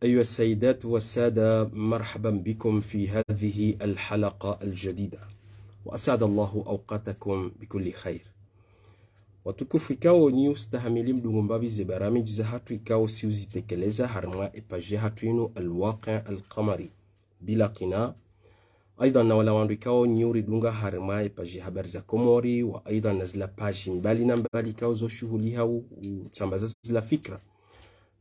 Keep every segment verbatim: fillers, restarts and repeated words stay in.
أيها السيدات والسادة، مرحبا بكم في هذه الحلقة الجديدة، وأسعد الله أوقاتكم بكل خير. Watukufu, ikao nyi ustahamili mdungu mbapvi ze baramiji zahatru ikao si uzitekeleza harimwa e page yahatru inu Al-Waqi' Al-Qamari bila qina. Aidan na wala wandru ikao nyi uridunga harimwa e page ya habari za Komori, wa aidan na zila page mbali na mbali ikao zo shuhuliha u, utsambaza zila fikra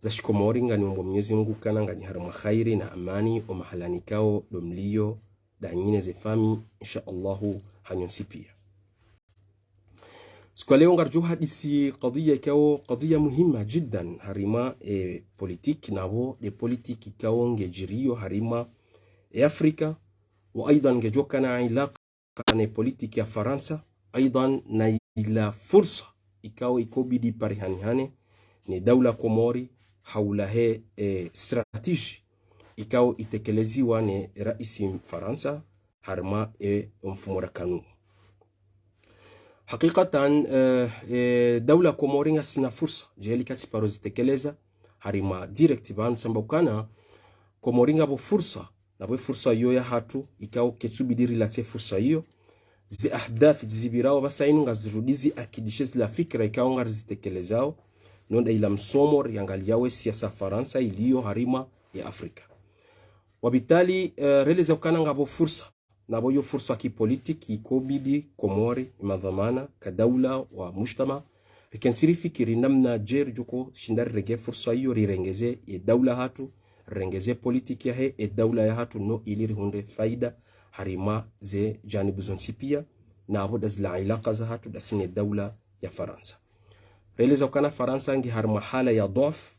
za shikomori, nganiombo Mwenyezi Mungu ukana nganyi harimwa khairi na amani o mahalani ikao ndo mlio, ndanyi ne ze famiyi, insha Allahu, hanyu ntsi pia. Siku ya leo ngaridjo hadisi kadhiya ikao kadhiya muhima jiddan harimwa e politiki, napvo nde politiki ikao ngedjiriyo harimwa e Afrika, wa aidan ngedjo kana ilaka ne politiki ya Farantsa, aidan na ila fursa ikao ikobidi parihanihane ne daula Komori, ha ulahe e stratégie ikao itekeleziwa ne raisi Farantsa harimwa e mfumo rakanu. Hakikatan, eh, eh, daula Komori ngasina fursa, djeli katsi paro zitekeleza, harimwa direct pvanu tsamba ukana Komori ngapvo fursa, napvo e fursa iyo yahatru, ikao ketsubidi rilatse fursa iyo. Ze ahdafi zipvirao pvasa inu ngazirudi ziakidishe zila fikra ikao ngarizitekelezao, no nda ila msomo riangaliyao e siasa Farantsa iliyo harimwa ya Afrika. Wabitali, eh, releza ukana ngapvo fursa, napvo iyo fursa kipolitiki ikobidi Komori, e madhwamana, ka daula wa mujtama, rikentsi rifikiri namna dje ridjo ko shinda rirenge fursa iyo, rirengeze e daula yahatru, rirengeze politiki yahe e daula yahatru, no ili rihundre faida harimwa ze janibu zontsi pia, napvo nda zila ilaka zahatru ndasi ne daula ya Farantsa. Releza ukana Farantsa ngi harimwa hala ya dhwaf,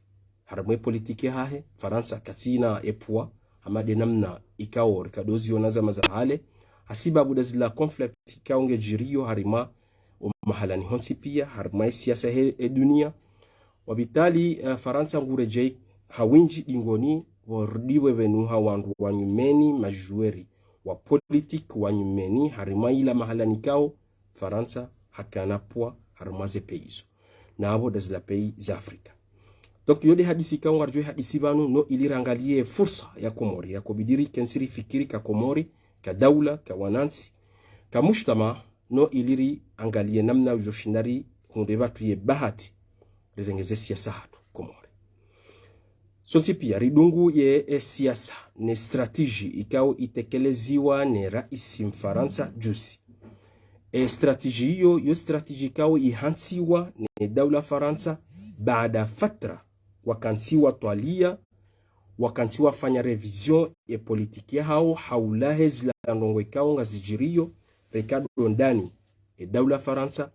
harimwa e politiki yahahe, Farantsa katsina e poids, hama nde namna ikao rikado ziona zama za hale, hasibabu nda zila conflict ikao ngedjiriyo harimwa o mahalani hontsi pia, harimwa e siasa he e dunia. Wabitali, eh, Farantsa nguredjei ha windji dingoni, pvo rudi pvepvenu ha wandru wa nyumeni, majueri wa politiki wa nyumeni, harimwa ila mahalani ikao Farantsa hakana poids harimwa ze pays zo. Napvo nda zila pays za Afrika. Donc, iyo nde hadisi ikao ngaridjo hadisi pvanu, no ili rangaliye fursa ya Komori, yakobidi rikentsi rifikiri ka Komori, ka daula, ka wanantsi, ka mujtama, no ili riangaliye namna udjo shinda rihundre pvatru ye bahati, rirengeze siasa yahatru Komori. Sontsi pia ridungu ye e siasa ne stratégie ikao itekeleziwa ne raisi Mfarantsa juzi. E stratégie iyo, yo stratégie ikao ihantsiwa ne daula Farantsa baada fatra, wakantsi watwalia, wakantsi wafanya révision ye politiki yahao, ha ulahe zila ndrongoo ikao ngazidjiriyo, reka ndo ndani e daula Farantsa,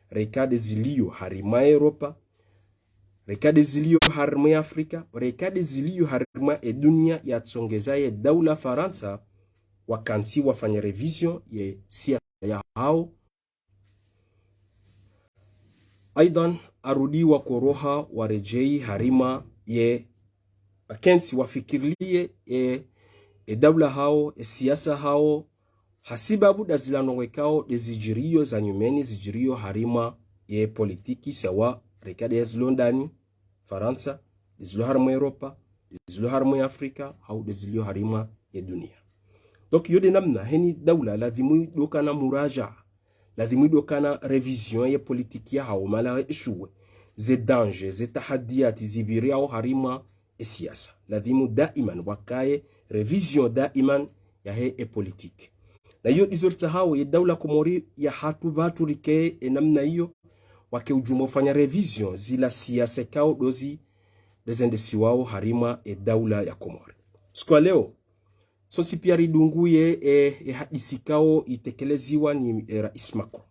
reka nde ziliyo harimwa Europa, reka nde ziliyo harimwa Afrika, reka nde ziliyo harimwa e dunia yatsongeza ye daula Farantsa, wakantsi wafanya révision ye siasa yahao. Aidan, arudi wakoroha waredjei harimwa ye, wakentsi wafikirilie e, e daula yahao, e siasa yahao, hasibabu nda zila ndrongoo ikao nde zidjiriyo za nyumeni, zidjiriyo harimwa ye politiki, sawa reka nde zilo ndani Farantsa, nde zilo harimwa Europa, nde zilo harimwa Afrika, hau nde ziliyo harimwa ye dunia. Donc, iyo nde namna heni daula ladhimu idokana muraja, ladhimu idokana révision ye politiki yahao, mala eshuwe, ze danger, ze tahadiyati zipviriao harimwa e siasa. Ladhimu daiman wakaye révision daiman yahe e politiki. Na iyo ndizo ritsahao ye daula Komori yahatru pvatru rike e namna iyo, wake udjuma ufanya révision zila siasa ikao ndo zi, nde zendesiwao harimwa e daula ya Komori. Siku ya leo, sontsi pia ridungu ye e, e hadisi ikao itekeleziwa ni e raisi Macron.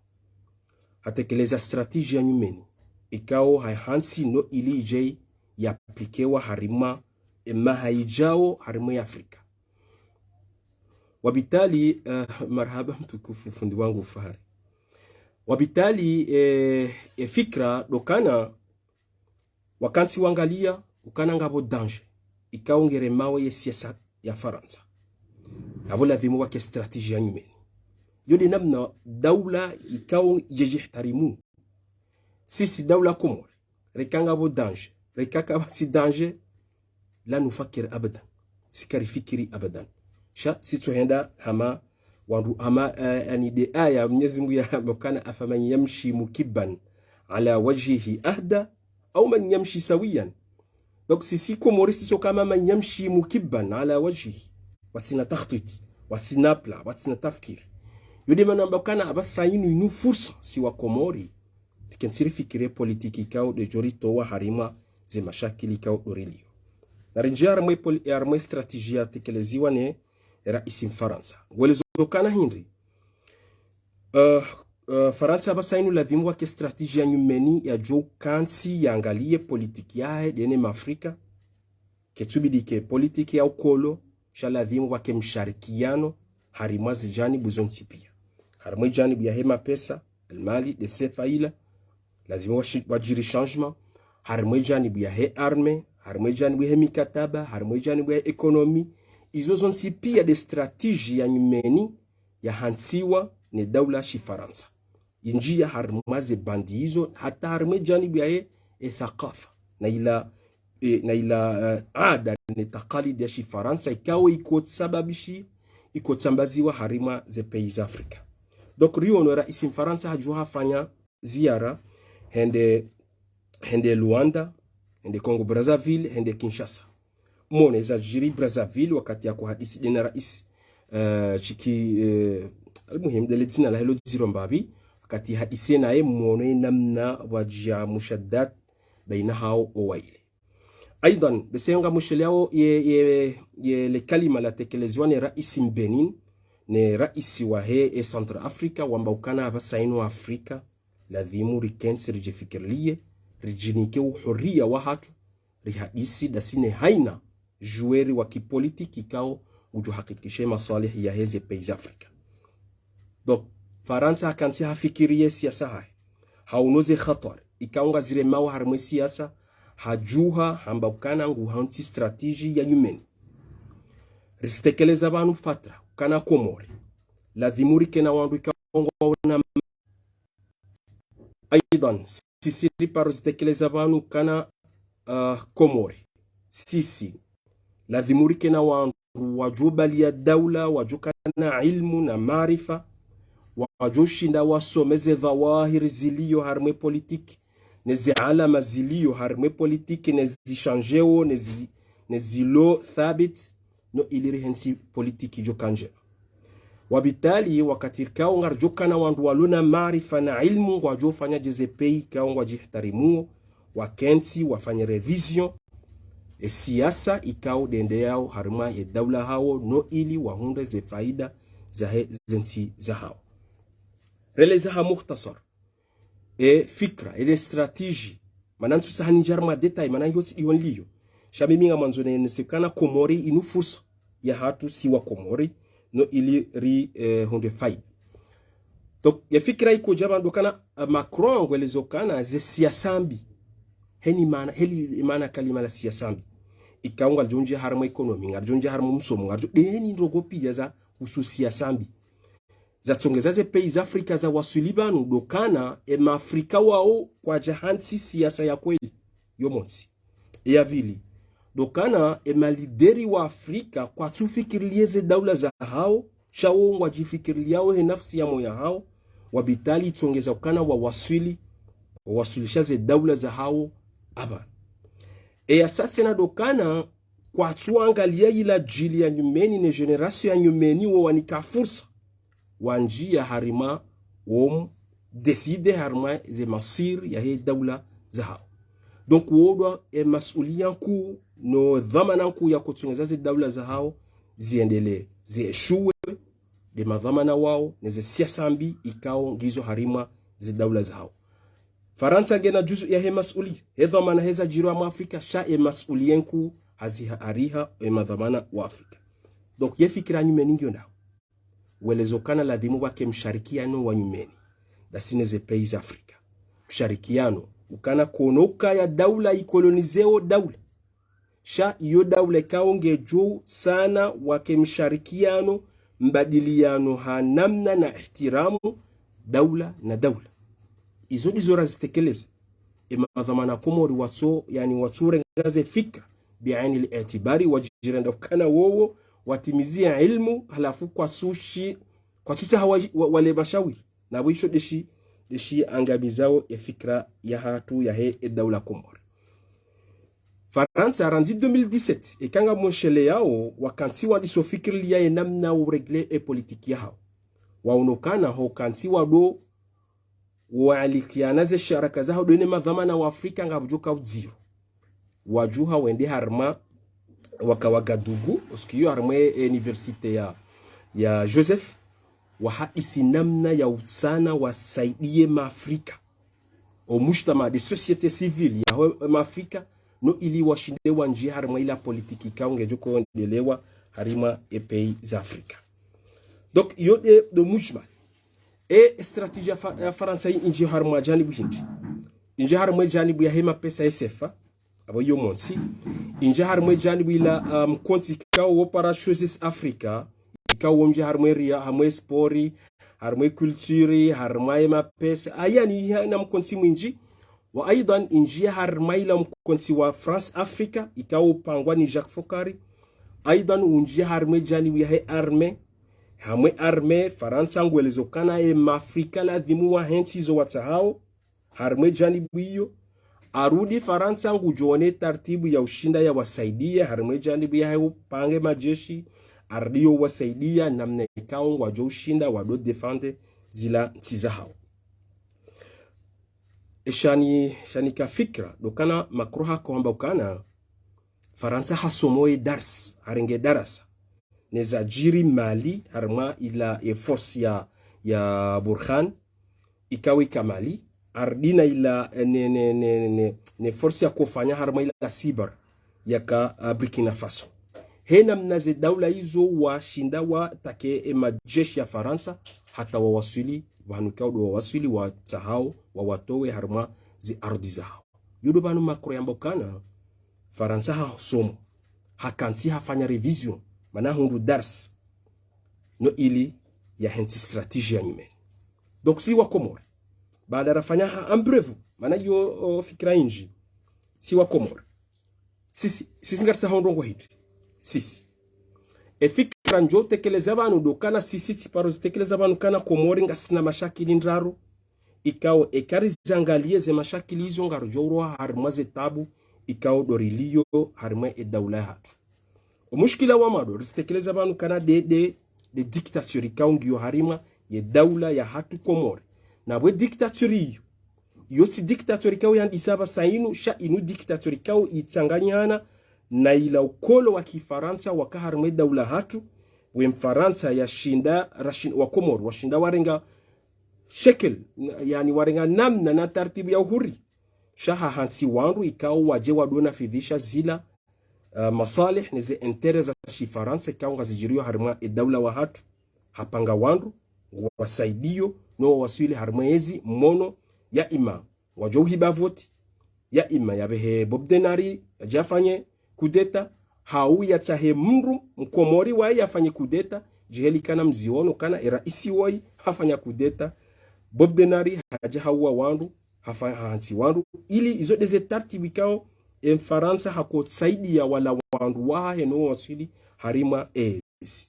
Hatekeleza stratégie ya nyumeni, ikao haihantsi no ili idjei yaplikewa harimwa e maha idjao harimwa ye Afrika. Wabitali, eh, marahaba mtukufu fundi wangu Fahari. Wabitali, eh, e fikra ndo ukana wakantsi wangalia ukana ngapvo danger ikao ngeremao ye siasa ya Farantsa. Napvo ladhimu wake stratégie ya nyumeni. Iyo nde namna daula ikao yedjihtarimu. Sisi daula Komori, reka ngapvo danger, reka kapvatsi danger, la nufakir abadan. Si karifikiri abadan. Sha, sitsohenda hama, wandru hama, eh, yani de aya, Mwenyezi Mungu yahamba ukana, أفمن يمشي مكبا على وجهه أهدى أم من يمشي سويا. Donc, sisi Komori, sitso kama من يمشي مكبا على وجهه. Watsina takhtwit, watsina plan, watsina tafkir. Yo de mana namba ukana apvasa inu inu fursa si wa Komori. Rikentsi rifikiri politiki ikao de djo ritowa harimwa ze mashakili ikao do rilio. Na rinjie harimwa poli-, harimwa stratégie yatekeleziwa ne raisi Mfarantsa. Ngwelezo ukana hindri. Eh, eh, Farantsa apvasa inu ladhimu wake stratégie ya nyumeni yadjo kantsi yaangaliye politiki yahe de ne Maafrika. Ketsubidi ke politiki ya ukolo, sha ladhimu wake msharikiano, harimwa zijanibu zontsi pia. Harimwa ijanibu yahe mapesa, almali, de sefa ila, ladhimu washi-, wadjiri changement, harimwa ijanibu yahe arme, harimwa ijanibu yahe mikataba, harimwa ijanibu yahe économie, izo zontsi pia de stratégie ya nyumeni, yahantsiwa ne daula shifarantsa. Injia harimwa ze bandi izo, hata harimwa ijanibu yahe, e thakafa. Na ila, e, na ila, eh, ada ne takalidi ya shifarantsa, ikao iko tsababishi, iko tsambaziwa harimwa ze pays Afrika. Donc, riono raisi Mfarantsa hadjuha hafanya ziara, hende, hende Luanda, hende Congo Brazzaville, hende Kinshasa. Mwono eza djiri Brazzaville wakati yako hadisi de na raisi, eh, shiki, eh, almuhim de le dzina lahe lo dziro mbapvi, wakati hadisi naye mwono namna wadjia mushadat baina hao owaili. Aidan, bese ngamwishiliao ye, ye, ye le kalima latekeleziwa ne raisi Mbenin, ne raisi wahe e Centrafrique, wamba ukana apvasa inu Afrika, ladhimu rikentsi ridjifikiriliye, ridjinike uhuria wahatru, rihadisi dasi ne haina juweri wa kipolitiki ikao ngudjo hakikishe maswalihi yahe ze pays Afrika. Donc, Farantsa hakantsi hafikiriye siasa hahe. Haono ze khatwari ikao ngaziremao harimwa e siasa, hadjuha hamba ukana nguhantsi stratégie ya nyumeni. Risitekeleza pvanu fatra, ukana Komori. Ladhimu rikena wandru ikao ngwaona Aidan, sisi riparo zitekeleza pvanu ukana, ah, Komori. Sisi, ladhimu rikena wandru wadjo baliya daula, wadjo kana ilmu na maarifa, wadjo shinda wasome ze dhawahiri zilio harimwa e politiki, ne ze alama zilio harimwa e politiki, ne zishanjeo, ne zi-, ne zilo thabit, no ili rihentsi politiki djo ka ndjema. Wabitali wakati rikao ngaridjo kana wandru walo na maarifa na ilmu ngwadjo fanya dje ze pays ikao ngwadjihtarimuo, wakentsi, wafanye révision, e siasa ikao de ndeyao harimwa ye daula hao, no ili wahundre ze faida zahe ze ntsi zahao. Releza ha mukhtasar. E fikra, ele stratégie, mana ntsutsaha nindjie harimwa détail, mana iyo tsi diho nilio. Sha mimi ngamwandzo nionese ukana Komori inu fursa yahatru si wa Komori, no ili ri, eh, hundre faida. Donc, ye fikra iko dja pvanu ukana, eh, Macron ngwelezo ukana ze siasa mbi. Heni mana, heli mana kalima la siasa mbi. Ikao ngaridjo ndjia harimwa économie, ngaridjo ndjia harimwa msomo, ngaridjo, de heni ndrongoo pia zahusu siasa mbi. Zatsongeza ze pays Afrika zawaswili pvanu, ndo ukana e Maafrika wao kwadjahantsi siasa ya kweli, yo montsi. E ya pvili, ndo ukana e malideri wa Afrika kwatsufikirilia ze daula zahao, sha wo ngwadjifikiriliao he nafsi ya moyo yahao, wabitali itsongeza ukana wawaswili, wawaswilisha ze daula zahao apva. E ya sa tsena ndo ukana kwatsuangalia ila djili ya nyumeni ne génération ya nyumeni wo wanika fursa wandjia harimwa, wo décider harimwa ze masir yahe daula zahao. Donc, wo ndo e masuliya nkuu no dhwamana nkuu ya kutsongeza ze daula zahao ziendelee, zi échouer, de madhwamana wao, ne ze siasa mbi ikao ngizo harimwa ze daula zahao. Farantsa ngena juzu yahe masuliya, he dhwamana he zadjiri harimwa Afrika, sha e masuliya nkuu hazi ha-, hariha e madhwamana wa Afrika. Donc, ye fikira nyumeni ngiyo ndao. Welezo ukana ladhimu pvwake msharikiano wa nyumeni, dasi ne ze pays Afrika. Msharikiano, ukana kono ukaya daula ikolonizeo daula. Sha iyo daula ikao ngedjo sana wake msharikiano, mbadiliano ha namna na ihtiramu, daula na daula. Izo ndizo razitekeleza. E madhwamana Komori watso, yani watso renga ze fikra, bi'aini al-i'tibari, wadjirenda ukana wowo watimizi ya ilmu, halafu kwatsushi, kwatsushi hawa wa, wale mashawiri. Na pvo isho ndeshi, ndeshi angamizao ye fikira yahatru yahe ye daula Komori. Farantsa, randzi deux mille dix-sept, eka ngamwonsheleao, wakantsi wandiso fikiri liya ye namna urégler ye politiki yahawo. Waono ukana ho kantsi wado waalikiana ze sharaka zahawo ndo ne madhwamana wa Afrika ngapvodjo ka udziro. Wadjuha wende harumwa waka Wagadugu, parce que iyo harumwa ye université ya, ya Joseph, wahadisi namna ya utsana wasaidiye ma Afrika. O mujtama, de société civile, yaho ma Afrika, no ili washinde wandjiye harumwa ila politiki ikao ngedjo ko ndelewa harumwa ye pays za Afrika. Donc, iyo nde, ndo mujmal. Ye stratégie ya Fa-, ya Farantsa yi indji harumwa janibu hindri. Indji harumwa janibu yahe mapesa ye sefa, apvo iyo montsi. Indji harumwa janibu ila, um, mkontsi ikao wo para Choices Africa, ikao wo mdji harumwa riya, harumwa sport, harumwa culture, harumwa ye mapesa. Aya ni ha-, na mkontsi mwindji. Wa aidan indji harumwa ila mkontsi wa France Africa, ikao upangwa ni Jacques Focard. Aidan undji harumwa janibu yahe armée. Harumwa armée, Farantsa ngwelezo ukana ye ma Afrika ladhimu wahentsi izo watsahao. Harumwa janibu iyo, arudi Farantsa ngudjo one tartibu ya ushinda ya wasaidiye, harumwa janibu yahe upange majeshi, arudi yo wasaidiya namna ikao ngwadjo ushinda wado défendre zila ntsi zahawo. Eshani, shani ka fikira, ndo ukana Macron hako hamba ukana, Farantsa hasomo ye dars, harenge darasa. Ne zadjiri Mali, harumwa ila ye force ya, ya Bourhane, ikao ika Mali, arudi na ila, eh, ne, ne, ne, ne, ne force yako fanya harumwa ila cyber, yaka, ah, Burkina Faso. He namna ze daula izo washinda wa attaquer ye majeshi ya Farantsa, hata wawaswili, pvanu ikao ndo wawaswili, watsahao, wawatowe harumwa ze ardhwi zahawo. Iyo ndo pvanu Macron yamba ukana, Farantsa hasomo, hakantsi hafanya révision, mana hundru dars, no ili yahentsi stratégie ya nyumeni. Donc, si wa Komori, baada rafanya ha en bref, mana iyo, o, fikira indji, si wa Komori. Sisi, sisi ngarisa ho ndrongoo hindri. Sisi. Ye fikira ndjo tekeleza pvanu ndo ukana sisi tsiparo zitekeleza pvanu ukana Komori ngasina mashakili ndraru. Ikao eka rizangaliye ze mashakili izo ngarudjo uroha harumwa ze tabu, ikao ndo riliyo harumwa ye daula yahatru. O mushkila wa mwando rizitekeleza pvanu ukana nde, nde, nde dictature ikao ngiyo harumwa ye daula yahatru Komori. Na pvwe dictature iyo, iyo tsi dictature ikao yandisa pvasa inu, sha inu dictature ikao itsanganyana na ila ukolo wa Kifarantsa waka harumwa ye daula yahatru, we Mfarantsa yashinda, rashin-, wa Komori, washinda warenga shekel, na, yaani warenga namna na tartibu ya uhuri. Sha hahantsi wandru ikao wadje wado nafidhisha zila, uh, masalih ne ze intérêt za Shifarantsa ikao ngazidjiriyo harumwa ye daula yahatru. Hapanga wandru, wasaidiyo, no wawaswili harumwa yezi mwono ya ima ngwadjo uhiba voti, ya ima yapvehe Bob Denard yadje yafanye kudeta, hau yatsahe mndru Mkomori waye yafanye kudeta, djiheli ukana mziono ukana ye raisi woyi hafanya kudeta, Bob Denard hadja hauwa wandru, hafa-, hahantsi wandru, ili izo nde ze tartibu ikao ye Mfarantsa hako saidiya wala wandru wahahe no wawaswili harumwa yezi.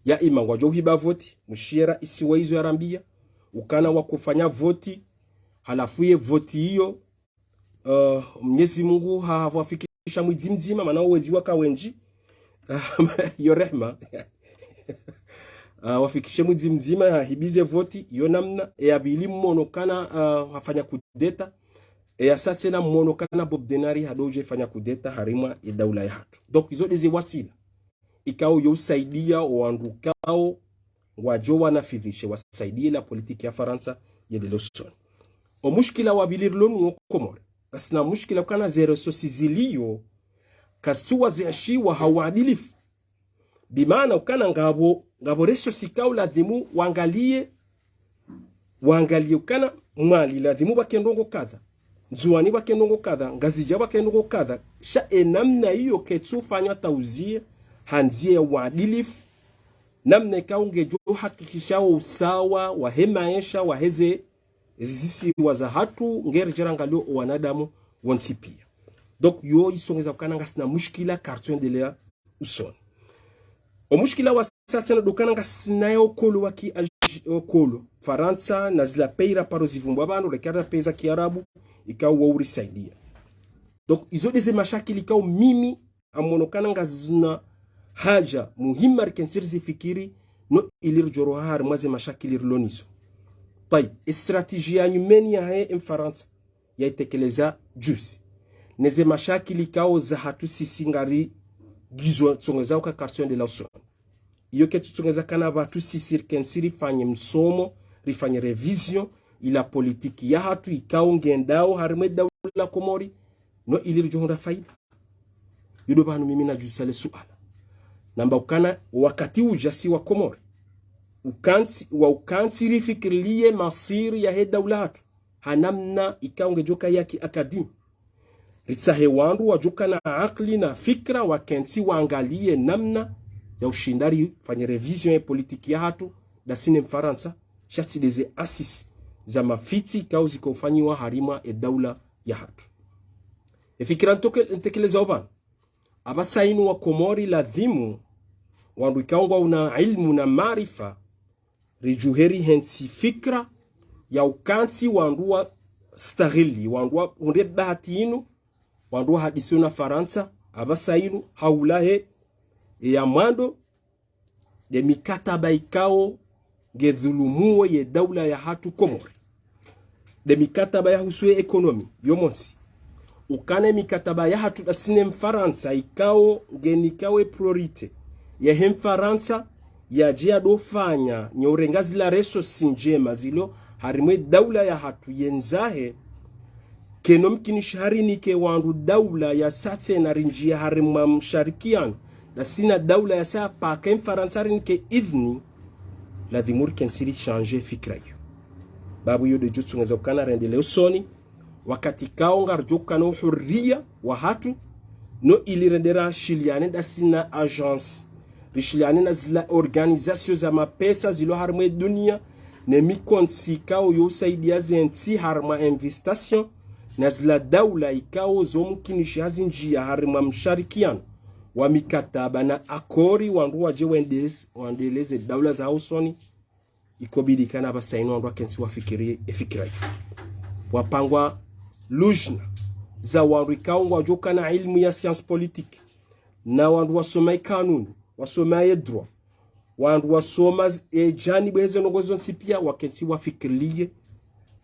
Ya ima ngwadjo uhiba voti, mushiye raisi wa izo yarambiya, ukana wakofanya voti, halafu ye voti iyo, uh, Mnyezi Mungu ha-, hawafikisha mwidzi mdzima, mana wezi waka wendji, yo rehma. Uh, wafikishe mwidzi mdzima, hahibize voti, yo namna, ye ya pvili mwono ukana, uh, hafanya kudeta, ye ya sa tsena mwono ukana Bob Denard hado udje fanya kudeta harumwa ye daula yahatru. Donc, izo nde ze wasila ikao yo usaidiya o wandru ikao ngwadjo wanafidhishe wasaidiye la politiki ya Farantsa yende usoni. O mushkila wa pvili rilo nuwo Komori, ngasina mushkila ukana ze ressources ziliyo, kazitsu wazinshiwa ha uadilifu. Bimaana ukana ngapvo, ngapvo ressources ikao ladhimu wangaliye, wangaliye ukana Mwali ladhimu pvwake ndrongoo kadha, Ndzuwani pvwake ndrongoo kadha, Ngazidja pvwake ndrongoo kadha. Sha ye namna iyo ketsu fanywa tauziya ha ndziya ya uadilifu, namna ikao ngedjo hakikisha o usawa wahe maesha waheze zisiwa zahatru, ngeri djera ngalio o wanadamu wontsi piya. Donc, yo isongeza ukana ngasina mushkila kartsu endelea usoni. O mushkila wa sasa na ndo ukana ngasina ya okolo wa ki aj-, okolo Farantsa na zila pays raparo zivumbwa pvanu, reka ra pays za kiarabu, ikao wa urisaidia. Donc, izo nde ze mashakili ikao mimi ngamono ukana ngazina haja muhimu rikentsi rizifikiri, no ili ridjo roha harimwa ze mashakili rilo nizo. Tayib, e stratégie ya nyumeni yahe Mfarantsa yaitekeleza juzi. Ne ze mashakili ikao zahatru sisi ngari ngizo tsongeza uka kartsu endelea usoni. Iyo ketsu tsongeza ukana pvatsu sisi rikentsi rifanye msomo, rifanye révision, ila politiki yahatru ikao ngendao harimwa e daula Komori, no ili ridjo hundra faida. Yo ndo pvanu mimi nadjuzisa le suala. Namba ukana wakati uja si wa Komori ukentsi, wa ukentsi rifikirilie masiri yahe daula hatru ha namna ikao ngedjoka ya ki akademi. Ritsahe wandru wadjoka na akili na fikira wakentsi waangalie namna ya ushinda rifanye révision ya politiki yahatru, ndasi ne Mfarantsa, sha tsi nde ze assises za mafitsi ikao ziko ufanyiwa harimwa e daula yahatru. E fikira ntoke-, ntekelezao pvanu. Apvasa inu wa Komori ladhimu, wandru ikao ngwauna ilmu na maarifa, ridjuhe rihentsi fikira ya ukentsi wandru wastaghili, wandru wahundre bahati inu, wandru wahadisi na Farantsa, apvasa inu, ha ulahe, e ya mwando, nde mikataba ikao ngedhulumuo ye daula yahatru Komori. Nde mikataba yahusu ye économie, yo montsi. Ukana e mikataba yahatru ndasi ne Mfarantsa ikao ngenikao e priorité yahe Mfarantsa, yadje yadofanya, nye urenga zila ressources ndjema zilo harimwa e daula yahatru yendzahe, kayina mkinishi harinike wandru daula yasa tsena rinjie harimwa msharikiano, ndasi na daula yasa paka e Mfarantsa harinike idhini, ladhimu rikentsi richange fikira iyo. Babu iyo nde djo tsongeza ukana rendelee usoni, wakati ikao ngaridjo ukana uhuriya wahatru, no ili rende rashiliane ndasi na agence, rishiliane na zila organisation za mapesa zilo harimwa e dunia, ne mikontsi ikao yo usaidia ze ntsi harimwa investissements, na zila daula ikao zo mkinishi hazinjia harimwa msharikiano wa mikataba na accords, wandru wadje wendez-, wendeleze daula zahawo usoni, ikobidi ukana apvasa inu wandru wakentsi wafikiri e fikira iyo. Pvwapangwa lujna za wandru ikao ngwadjo ukana ilmu ya science politique, na wandru wasoma e kanuni, wasoma e droit, wandru wasoma z-, e janibu eze ndrongoo zontsi pia, wakentsi wafikirilie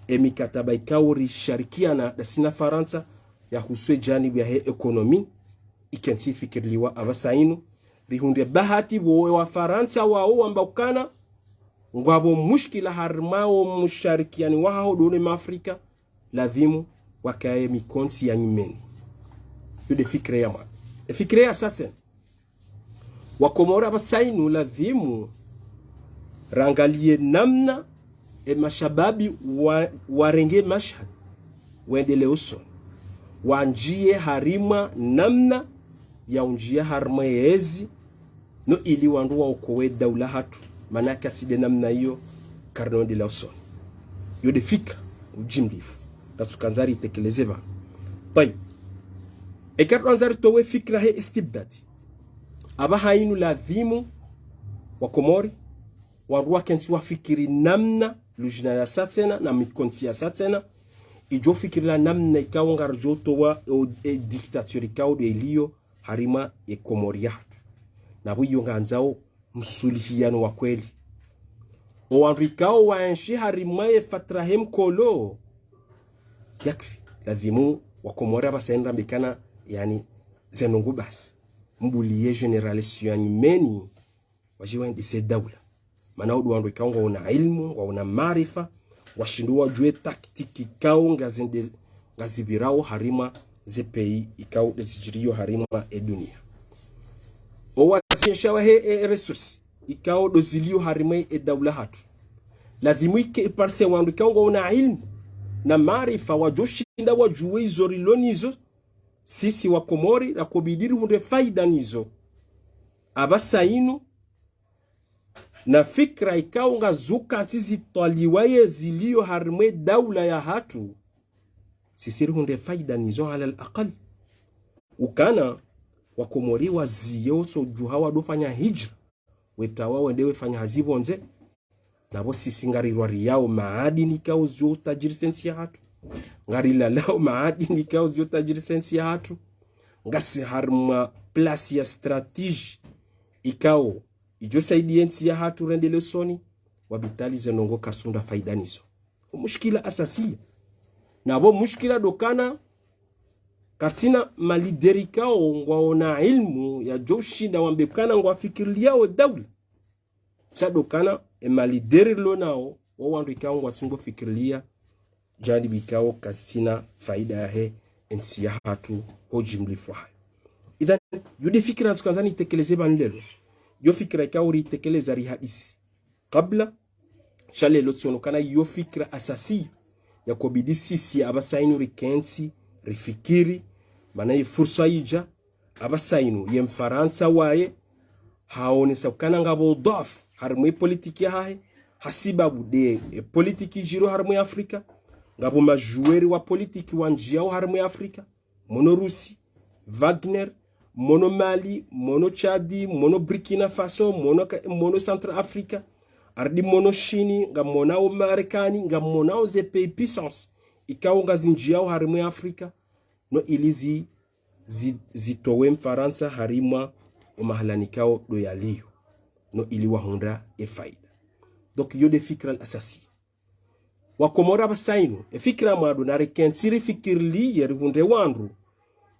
e mikataba ikao risharikiana ndasi na Farantsa yahusu e janibu yahe économie, ikentsi ifikiriliwa apvasa inu, rihundre bahati pvo e Wafarantsa wao wamba ukana ngwapvo mushkila harimwa o msharikiano wahawo ndo ne Maafrika, ladhimu wakaye mikontsi ya nyumeni. Yo nde fikira ya mwa-. E fikira yasa tsena, wa Komori apvasa inu ladhimu rangalie namna e mashababi wa, warenge mashahada, wendelee usoni, wanjie harimwa namna ya unjia harimwa yezi, no ili wandru waokowe daula hatru, mana katsi nde namna iyo karino endelea usoni. Yo nde fikira ujimlifu, ngatsuka ndzari itekeleze pvanu. Tayib. Eka ndo ndzari towe fikira he istibdadi, apvaha inu ladhimu wa Komori, wandru wakentsi wafikiri namna lujna yasa tsena na mikontsi yasa tsena, idjo fikiri la namna ikao ngaridjo towa o, e dictature ikao nde iliyo harimwa ye Komori yahatru. Na pvo iyo ngandzao msulihiano wa kweli. O wandru ikao waenshi harimwa ye fatra he mkolo, yakfi, ladhimu wa Komori apvasa inu rambe ukana, yaani, ze ndrongoo basi. Mbuliye généralisation ya nyumeni, wadje wendese daula. Mana wo ndo wandru ikao ngwauna ilmu, ngwauna maarifa, washindo wadjuwe tactique ikao ngazende-, ngazipvirao harimwa ze pays ikao nde zidjiriyo harimwa e dunia. O wasiensha wahe e, e ressources ikao ndo ziliyo harimwa e daula hatru, ladhimu ike iparse wandru ikao ngwauna ilmu na maarifa wadjoshinda wadjuwe izo rilo nizo, sisi wa Komori, rakobidi rihundre faida nizo. Apvasa inu, na fikira ikao ngazo ukantsi zitwaliwa ye ziliyo harimwa e daula yahatru, sisi rihundre faida nizo ala al-aqal. Ukana wakomori waziye wotso djuha wado fanya hijra, wetawa wende wefanya hazi pvondze. Na pvo sisi ngarirwariyao maadini ikao zio utajirisa entsi yahatru. Ngarilalao maadini ikao zio utajirisa entsi yahatru. Ngasi harimwa place ya stratégie ikao idjo saidiya entsi yahatru rendelee usoni. Wabitali ze ndrongoo karisunda faida nizo. Mushkila asasiya. Na pvo mushkila ndo ukana karisina maleader ikao ngwaona ilmu yadjo ushinda wambe ukana ngwafikiriyao daula. Sha ndo ukana emalideri rilo nao, wo wandru ikao ngwatsungo fikiriya janibu ikao kazitsina faida yahe entsi yahatru ho jimlifu hayo. Idhan, yo nde fikira ntsukandza nitekeleze pvanu leo. Yo fikira ikao ritekeleza rihadisi kabla, sha leo tsiono ukana yo fikira asasi yakobidi sisi apvasa inu rikentsi, rifikiri, mana ye fursa idja, apvasa inu, ye Mfarantsa waye, haonesa ukana ngapvo udhwafu harimwa ye politiki yahahe, hasibabu nde, e, politiki idjiriyo harimwa ye Afrika, ngapvo majuweri wa politiki wandjiyao harimwa ye Afrika, mono Rusi, Wagner, mono Mali, mono Tchadi, mono Burkina Faso, mono ka-, mono Centrafrique, ardi mono Shini, ngamonao Marekani, ngamonao ze pays puissance, ikao ngazindjiyao harimwa ye Afrika, no ili zi, zi, zitowe Mfarantsa harimwa omahalani ikao ndo yaliyo. No ili wahundre efaida. Donc, yo nde fikira al-asasi. Wakomori apvasa inu, efikira mwando narikentsi rifikiriliye rihundre wandru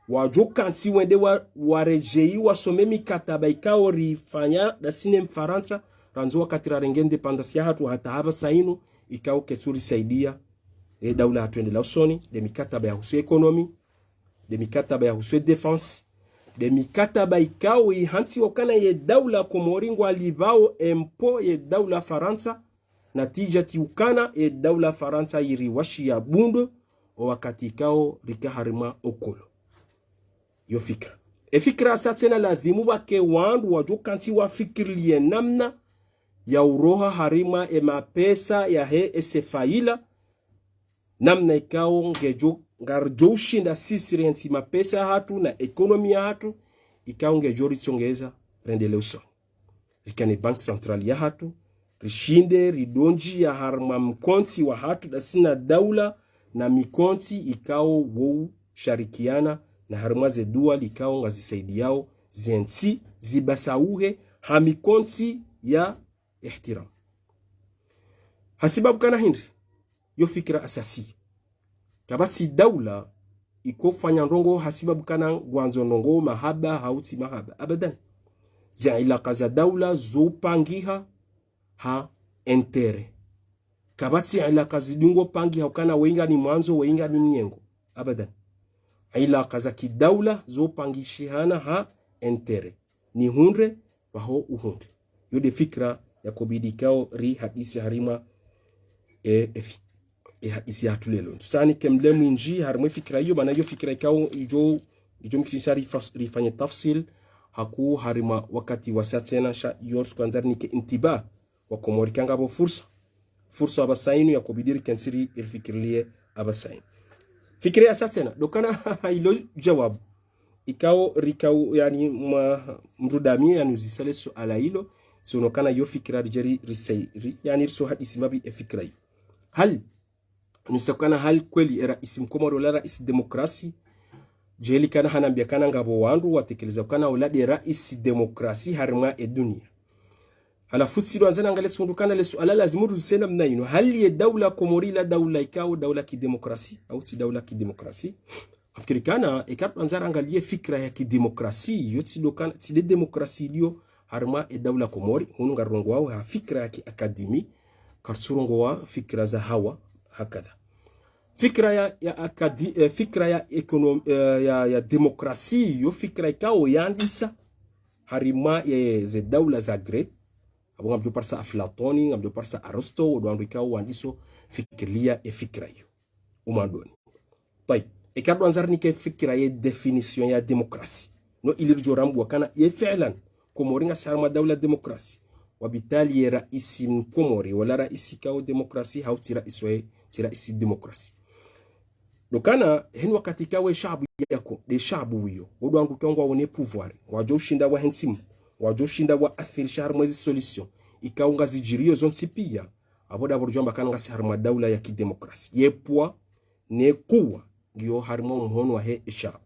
wadjo kantsi wende wa, waredjeyi wasome mikataba ikao rifanya ndasi ne Mfarantsa, randzi wakati rarenge indépendance yahatru hata apvasa inu, ikao ketsu risaidiya, e daula yahatru yendelee usoni, nde mikataba yahusu économie, nde mikataba yahusu défense, nde mikataba ikao ihantsiwa ukana ye daula Komori ngwalipvao impôt ye daula Farantsa, natija tsi ukana ye daula Farantsa iriwashiya bundo, owakati ikao rika harimwa okolo. Yo fikira. Efikira sa tsena lazimu pvwake wandru wadjo kantsi wafikiriliye namna ya uroha harimwa emapesa yahe ese faida, namna ikao ngedjo, ngaridjo ushinda sisi rentsi mapesa yahatru na économie yahatru, ikao ngedjo ritsongeza rendelee usoni. Rikane banque centrale yahatru, rishinde ridondjiya harimwa mkontsi wahatru ndasi na daula na mikontsi ikao wo usharikiana na harimwa ze duwali ikao ngazisaidiyao zentsi zipvasauhe ha mikontsi ya ihtiram. Hasibabu ukana hindri, yo fikira asasi. Kapvatsi daula ikofanya ndrongoo hasibabu ukana ngwandzo ndrongoo mahaba hau tsi mahaba. Abadan. Ze ilaka za daula zo upangiha ha intérêt. Kapvatsi ilaka zidungo pangiha ukana weyi ngani mwandzo, weyi ngani mnyengo. Abadan. Ilaka za kidaula zo upangishihana ha intérêt. Nihundre, pvaho uhundre. Yo nde fikira yakobidi ikao rihadisi harimwa, e, e fi-, e hadisi yahatru leo. Ntsutsani ke mle mwindji harimwa e fikira iyo, mana iyo fikira ikao idjo, idjo mkinisha rifas-, rifanye tafsil, haku harimwa wakati wasa tsena sha iyo ntsukandza rinike intibah. Wakomori ukana ngapvo fursa. Fursa apvasa inu yakobidi rikentsi ri, rifikiriliye apvasa inu. Fikira yasa tsena, ndo ukana ilo djawabu. Ikao, rikao, yaani mwa, mdru ndami, yaani uzisa le suala ilo, tsiono ukana yo fikira ridjeri risei, ri, yaani ritso hadisi mapvi efikira iyo. Hali, nisa ukana hali kweli eraisi mkomori ola raisi demokrasi, djeli ukana hanambiya ukana ngapvo wandru watekeleza ukana ola nde raisi demokrasi harimwa edunia. Halafu tsi ndo andza nangalie tsi ndo ukana le suala lazimu rizise namna inu. Hali ye daula Komori ila daula ikao daula kidemokrasi, au tsi daula kidemokrasi. Afikiri ukana, eka ndo andza rangalie fikira ya kidemokrasi, yo tsi ndo ukana, tsi nde demokrasi iliyo harimwa e daula Komori, hunu ngarirongoao ha fikira ya kiakademi, karitsurongoa fikira za hawa, hakadha. Fikira ya, ya akadi-, eh, fikira ya ekonom-, eh, ya, ya demokrasi, yo fikira ikao yandisa harimwa ye ze daula za Greki, apvo ngamdjo parisa Aflatoni, ngamdjo parisa Aristo, wo ndo wandru ikao wandiso fikirilia e fikira iyo. Umwandoni. Tayib. Eka ndo andza rinike fikira ye définition ya démocratie. No ili ridjo rambwa ukana ye fi'lan, Komori ngasi harimwa daula démocratie. Wabitali ye raisi mkomori, wala raisi ikao démocratie, hau tsi raisi wa, tsi raisi démocratie. Ndo ukana, heni wakati ikao ye shaabu yako, nde shaabu wiyo. Wo ndo wandru ikao ngwaone pouvoir, ngwadjo ushinda wahentsimu, ngwadjo ushinda waathiri sha harimwa ezi solution ikao ngazidjiriyo zontsi piya. Apvo ndapvo ridjo amba ukana ngasi harimwa daula ya kidemokrasi. Ye pvwa ne kuwa ngiyo harimwa omhono wahe eshaabu.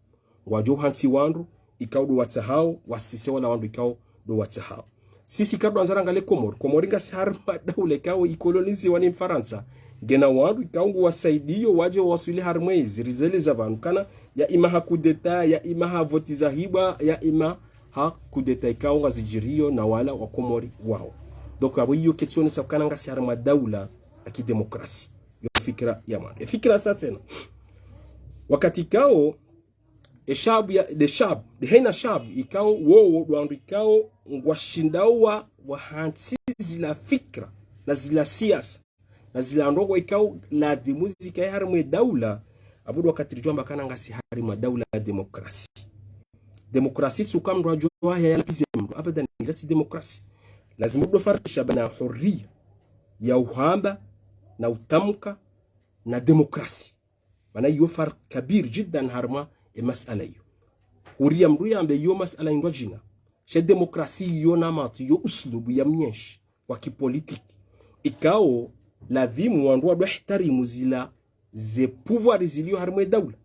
Ngwadjo uhantsi wandru ikao ndo watsahao, wasise wala wandru ikao ndo watsahao. Sisi eka ndo andza rangalie Komori. Komori ngasi harimwa daula ikao ikoloniziwa ni Mfarantsa. Ngena wandru ikao nguwasaidiyo wadje wawaswili harimwa ezi rizeleza pvanu ukana ya ima ha kudeta, ya ima ha voti zahibwa, ya ima ha kudeta ikao ngazidjiriyo na wala wa Komori wao. Donc, apvo iyo ketsionesa ukana ngasi harimwa daula ya kidemokrasi. Yo fikira ya mwando. Ye fikira sa tsena. Wakati ikao, eshaabu ya, nde shaabu, nde hena shaabu, ikao wowo ndo wandru ikao ngwashindao wa, wahantsi zila fikira, na zila siasa, na zila ndrongoo ikao ladhimu zikaye harimwa edaula, apvo ndo wakati ridjo amba ukana ngasi harimwa daula ya demokrasi. Demokrasi tsi uka mndru adjo haya yalapize mndru, abadan, ila tsi demokrasi. Lazimu ndo farikisha baina hurriya ya uhamba na utamka na demokrasi. Mana iyo farq kabir jiddan harimwa e masala iyo. Hurriya mndru yambe iyo masala indwa djina. Sha demokrasi iyo namati, iyo uslubu ya mnyenshi wa kipolitiki. Ikao ladhimu wandru wandro wahtarimu zila ze pouvoir zilio harimwa e daula.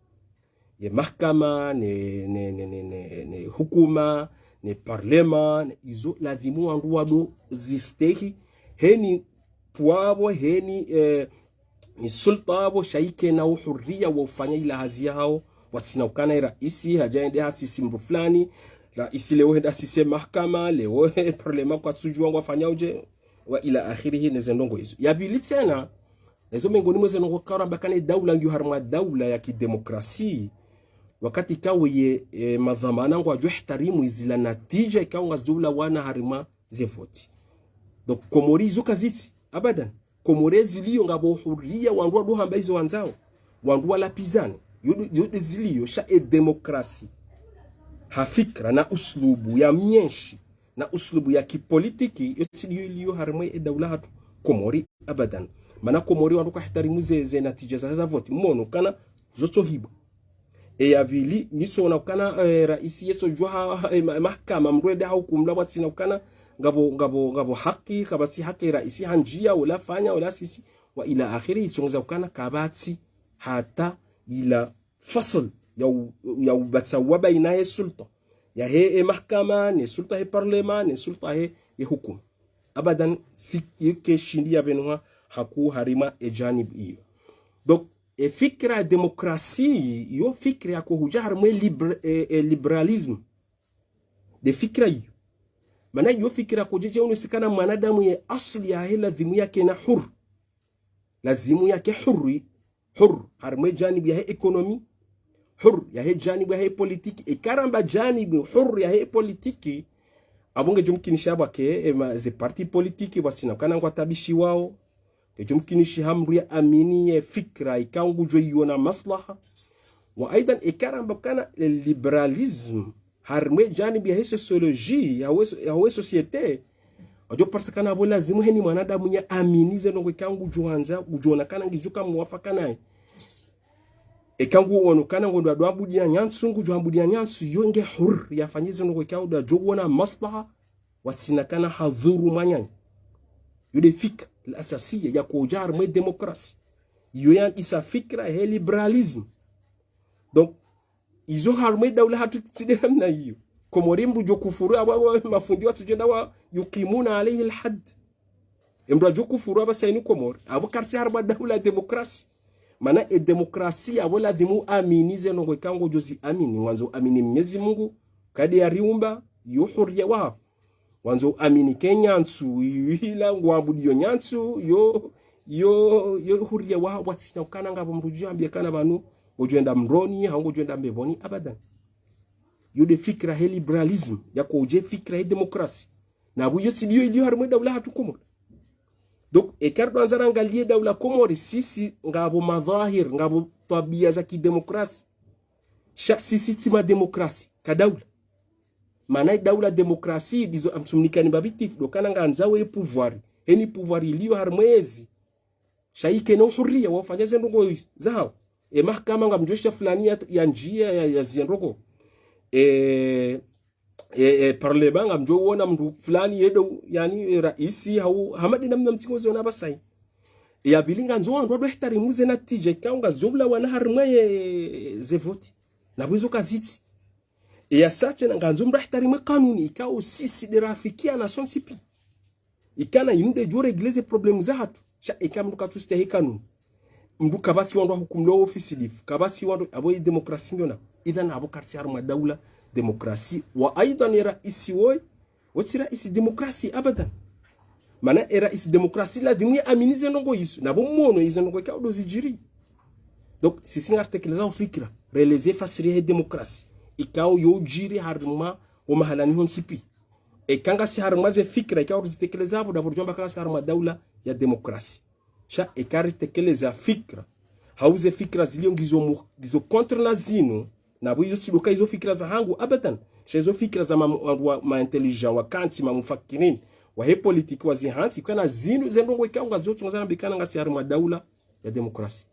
Ye mahakama, ne, ne, ne, ne, ne, ne hukuma, ne parlement, ne izo ladhimu wandru wandro zistehi. Heni pvwa pvo, heni, eh, ni sulta pvo, sha ikena uhurriya wa ufanya ila hazi yahao, watsina ukana e raisi hadja ende hasisi mndru fulani, raisi leo hende hasisi e mahakama, leo e parlement kwatsudjuwa ngwafanyao dje, wa ila akhirihi, ne ze ndrongoo izo. Ya pvili tsena, na izo mengoni mwa ze ndrongoo ikao ramba ukana e daula ngiyo harimwa daula ya kidemokrasi, wakati ikao ye, e, madhwamana ngwadjo ihtarimu zila natija ikao ngazidjo ulawana harimwa ze voti. Donc, Komori izo kazitsi, abadan. Komori ezilio ngapvo hurriya wandru wandro hamba izo wandzao. Wandru walapizane. Yo nde, yo nde zilio sha e demokrasi ha fikira na uslubu ya mnyenshi na uslubu ya kipolitiki, yo tsi ndiyo ilio harimwa e daula hatru Komori abadan. Mana Komori wandru kwahtarimu ze, ze natija za, za voti. Mwono ukana zo tsohibwa. E ya pvili, nitsoona ukana, eh, raisi yetsodjuwa ha, ha, e ma, mahakama mndru ende hahukumulwa pvwatsina ukana ngapvo, ngapvo, ngapvo haki, kapvatsi haki, raisi handjiya, wala fanya, wala sisi, wa ila akhiri, itsongeza ukana kapvatsi hata ila fasl ya u, ya upvatsa wa baina ye sulta yahe e mahakama, ne sulta he parlement, ne sulta he, ye hukuma. Abadan, tsi, yeke shindi ya pvenuha hakuu harimwa e janibu iyo. Donc, e fikira ya demokrasi, iyo fikira yako hudja harimwa e liber, e, e liberalisme. Nde fikira iyo. Mana iyo fikira kodjedje unusikana mwanadamu ye asli yahe ladhimu yakena huru. Lazimu yake huru, huru, harimwa e janibu yahe ekonomi, huru, yahe janibu yahe politiki, eka ramba janibu huru yahe politiki, apvo ngedjo mkinisha pvwake, e ma, ze parti politiki, pvwatsina ukana ngwatabishiwao, ngedjo mkinisha ha mndru ya amini ye fikira, ikao ngudjo iona maslaha. Wa aidan, eka ramba ukana le liberalisme, harimwa e janibu yahe sociologie, yahe so, yahe société, wadjo parisa ukana apvo lazimu heni mwanadamu ya amini ze ndrongoo ikao ngudjo andza, ngudjo ona ukana ngidjo ka muwafaka naye. Eka nguono ukana ngondo ndo abudiya nyantsu, ngudjo abudiya nyantsu, yo nge huru, yafanye ze ndrongoo ikao ndo adjo ona maslaha, pvwatsina ukana hadhuru mwananya. Yo nde fikira, al asasiya, yakodja harimwa e demokrasi. Yo yandisa fikira he liberalisme. Donc, izo harimwa e daula hatru tsi nde namna iyo. Komori mndru djo kufuru, apvo, apvo, mafundi watsudjo enda wa يقيمون عليه الحد. E mndru adjo kufuru apvasa inu Komori. Apvo karitsi harimwa daula ya demokrasi. Mana e demokrasi apvo ladhimu amini ze ndrongoo ikao ngodjo zi amini. Ngwandzo amini Mnyezi Mungu, ka nde ya riumba, yo hurriya waho. Ngwandzo amini ke nyantsu, ila ngwabudiyo nyantsu, yo, yo, yo hurriya waho, pvwatsina ukana ngapvo mndru djo ambiya ukana pvanu ngodjo enda mroni, hau ngodjo enda mbepvoni, abadan. Yo nde fikira he liberalisme, yakodje fikira he demokrasi. Na apvo iyo tsi ndiyo ilio harimwa e daula hatru Komori. Donc, eka ridjo andza rangalie daula Komori, sisi ngapvo madhwahir, ngapvo twabiya za kidemokrasi. Sha sisi tsi mademokrasi, ka daula. Mana e daula demokrasi, ndizo amtsumnikani mbapvi titi, ndo ukana ngandzao e pouvoir. Heni pouvoir ilio harimwa ezi. Sha ikena uhurriya wa ufanya ze ndrongoo izo zahao. E mahakama ngamdjo sha fulani ya, ya ndjia ya, ya zendroko. E, e, e parlement ngamdjo wona mndru fulani ye ndo, yani, e raisi hau, hama de namna mtsingo ziona pvasa yi. E ya pvili ngandzo wandru wado ihtarimu ze natija ikao ngazo ulawana harimwa ye, ze voti. Na pvo izo kazitsi. E ya sa tsena ngandzo mndru ihtarimu e kanuni ikao sisi de rafikiana sontsi pia. Ikana inu de djo régler ze problème za hatru. Sha ika mndru katsu stehi kanuni. Mndru kapvatsi wandru wahukumulwa ofisi lifu. Kapvatsi wandru, apvo ye demokrasi ngiyo na. Idhan apvo karitsi harimwa daula demokrasi. Wa aidhan e raisi woyi, wotsi raisi demokrasi abadan. Mana e raisi demokrasi ladhimu ya amini ze ndrongoo izo. Na pvo mwono izo ndrongoo ikao ndo zidjiri. Donc, sisi ngaritekelezao fikira, releze fasiri ya he demokrasi ikao yo udjiri harimwa o mahalani hontsi pia. Eka ngasi harimwa ze fikira ikao rizitekeleza apvo, dapvo ridjo amba ka ngasi harimwa daula ya demokrasi. Sha eka ritekeleza fikira, hau ze fikira zilio ngizo mu-, ngizo contre na zinu, na pvo izo tsi ndo ka izo fikira zahangu abadan. Sha izo fikira za ma, wa, ma intelligent, wakantsi, ma mufakirin wa he politiki wazihantsi, kana zinu ze ndrongoo ikao ngazo tsunga zana bikana ngasi harimwa daula ya demokrasi.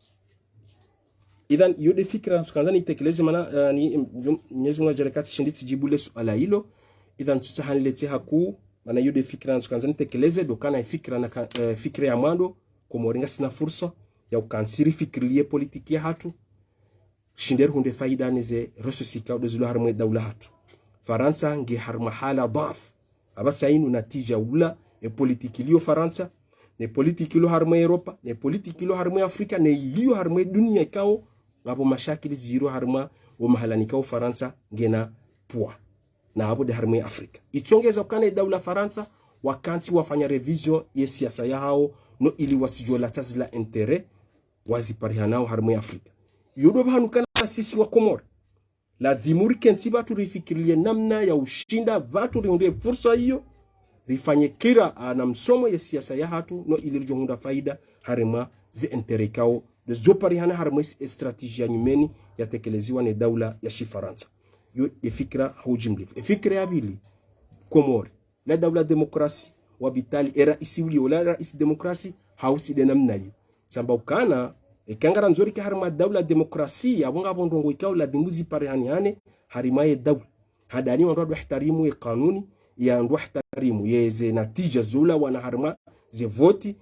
Idhan, iyo de fikira ntsukandza nitekeleze mana, eh, ni, m-, Mwenyezi Mungu nadjaanlie ka tsishindi tsidjibu le suala ilo. Idhan, tsutsaha niletse hakuu, mana iyo de fikira ntsukandza nitekeleze, ndo kana fikira na ka, eh, fikira ya mwando, Komori ngasina fursa ya ukantsi rifikirilie politiki ya hatru, shinde rihundre faida ne ze ressources ikao ndo zilo harimwa e daula hatru. Farantsa nge harimwa hala dhaifu. Apvasa inu natija ula e politiki iliyo Farantsa, ne politiki ilo harimwa Europa, ne politiki ilo harimwa Afrika, ne iliyo harimwa dunia ikao ngapvo mashakili ziro harimwa o mahalani ikao Farantsa ngena poids. Na apvo de harimwa Afrika. Itsongeza ukana e daula Farantsa, wakantsi wafanya révision ye siasa yahao, no ili watsidjo latsa zila intérêt waziparihanao harimwa Afrika. Iyo ndo pvahanu kana sisi wa Komori ladhimu rikentsi pvatsu rifikirilie namna ya ushinda pvatsu rihundre fursa iyo, rifanye kira, a, na msomo ye siasa ya hatru, no ili ridjo hundra faida harimwa ze intérêt ikao ndo zidjo parihana harimwa e stratégie ya nyumeni yatekeleziwa ne daula ya shifarantsa. Iyo de fikira ha udjimlifu. E fikira ya pvili, Komori la daula demokrasi, wa bitali, e raisi ulio la raisi demokrasi, hau tsi de namna iyo. Tsamba ukana, eka ngarandzo rike harimwa daula demokrasi, apvo ngapvo ndrongoo ikao ladhimu ziparihanihane harimwa ye daula. Handani wandru wado ihtarimu ye kanuni, ya wandru ihtarimu ye ze natija zo ulawana harimwa ze voti,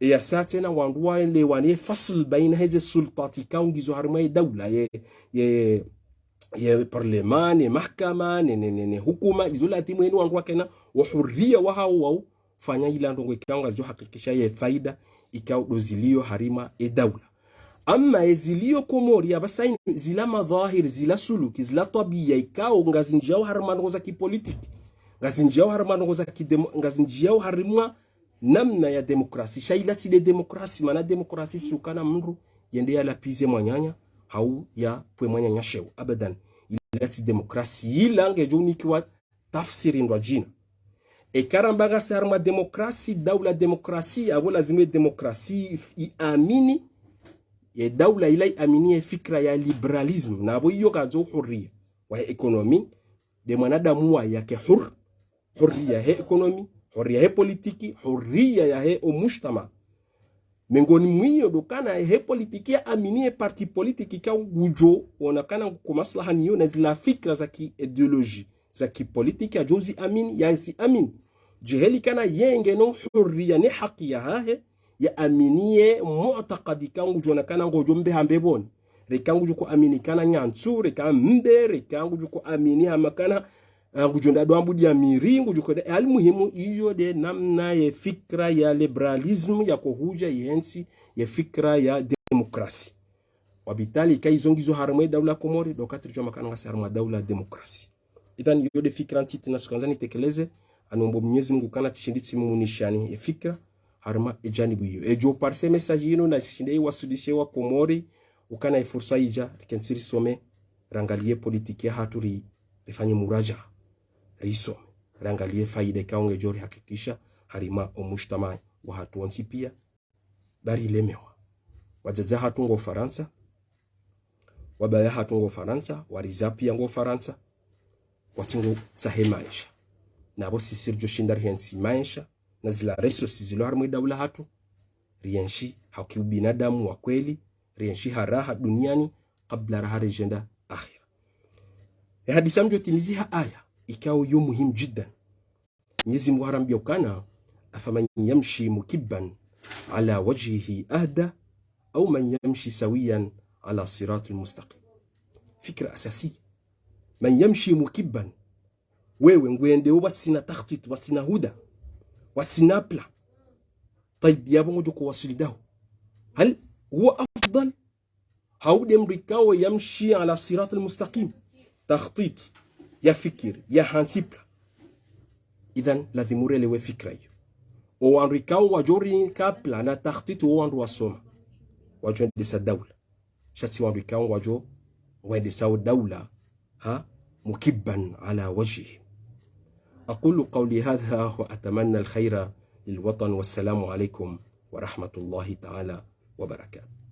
e ya sa tsena wandru waelewane fasl baina he ze sultwati ikao ngizo harimwa ye daula, ye, ye, ye parlement, ne mahakama, ne, ne, ne, ne hukuma, izo ladhimu eni wandru wakena o hurriya wahao wao fanya ila ndrongoo ikao ngazidjo hakikisha ye faida ikao ndo zilio harimwa e daula. Amma e zilio Komori apvasa inu, zila madhahir, zila suluki, zila twabia ikao ngazindjiao harimwa ndrongoo za kipolitiki, ngazindjiao harimwa ndrongoo za kidemo-, ngazindjiao harimwa namna ya demokrasi. Sha ila tsi de demokrasi, mana demokrasi tsi ukana mndru yende yalapvize mwananya, hau yapve mwananya sheo. Abadan. Ila tsi demokrasi, ila ngedjo unikiwa tafsiri ndwadjina. Eka ramba ngasi harimwa demokrasi, daula demokrasi, apvo lazimu ye demokrasi iamini, ye daula ila iamini ye fikira ya libéralisme, na apvo iyo kandzo hurriya wa he économie, de mwanadamu wa yake hur, hurriya he économie, hurriya he politiki, hurriya ya he o mujtama. Mengoni mwa iyo ndo kana he politiki ya amini ye parti politiki ikao ngudjo ona kana nguko maslaha niyo na zila fikira za ki idéologie, za kipolitiki yadjo zi amini, ya zi amini. Djeheli kana yenge no hurriya ne haki yahahe, ya amini ye mu'takadi ikao ngudjo ona kana ngodjo mbe ha mbepvoni. Reka ngudjo ko amini kana nyantsu, reka mbe, reka ngudjo ko amini hama kana, ah, ngudjo nda dwambu dia miri, ngudjo ko de, al muhimu iyo de namna ye fikira ya libéralisme yako hudja yentsi ye fikira ya demokrasi. Wa bitali ika izo ngizo harimwa e daula Komori, ndo ka ridjo amba kana ngasi harimwa daula demokrasi. Idhan iyo de fikira ntiti natsukandza nitekeleze, anombo Mwenyezi Mungu kana tsishindi tsimunishani e fikira, harimwa e janibu iyo. Edjo parise message inu na shinde iwaswilishe wa Komori, ukana e fursa idja, rikentsi risome, rangalie politiki ya hatru ri, rifanye muraja, risome, rangalie faida ikao ngedjo rihakikisha, harimwa o mujtama wa hatru wontsi pia, bari lemewa. Wadzadze hatru ngo Farantsa, wababa hatru ngo Farantsa, warizaa pia ngo Farantsa, watsi ngo tsahe maesha. Na apvo sisi ridjo shinda rientsi maesha, na zila ressources zilo harimwa e daula hatru, rienshi ha ki ubinadamu wa kweli, rienshi ha raha duniani kabla raha redjenda akhira. E hadisi ngamdjo timizi ha aya ikao yo muhimu jiddan. Mwenyezi Mungu harambia ukana: أفمن يمشي مكبا على وجهه أهدى أم من يمشي سويا على الصراط المستقيم. Fikra asasi. من يمشي مكبا. Wewe ngwendeo pvatsina takhtit, pvatsina huda, pvatsina plan. Tayib, yapvo ngodjo ko waswili daho. هل هو أفضل؟ Hau nde mdru ikao يمشي على الصراط المستقيم. Takhtit, ya fikiri, ya hantsi plan. Idhan, lazimu relewe fikra iyo. O wandru ikao ngwadjo rinika plan na takhtit, o wandru wasoma, wadjo endesa daula. Sha tsi wandru ikao ngwadjo, ngwendesao daula ha مكبا على وجهه. أقول قولي هذا وأتمنى الخير للوطن، والسلام عليكم ورحمة الله تعالى وبركاته.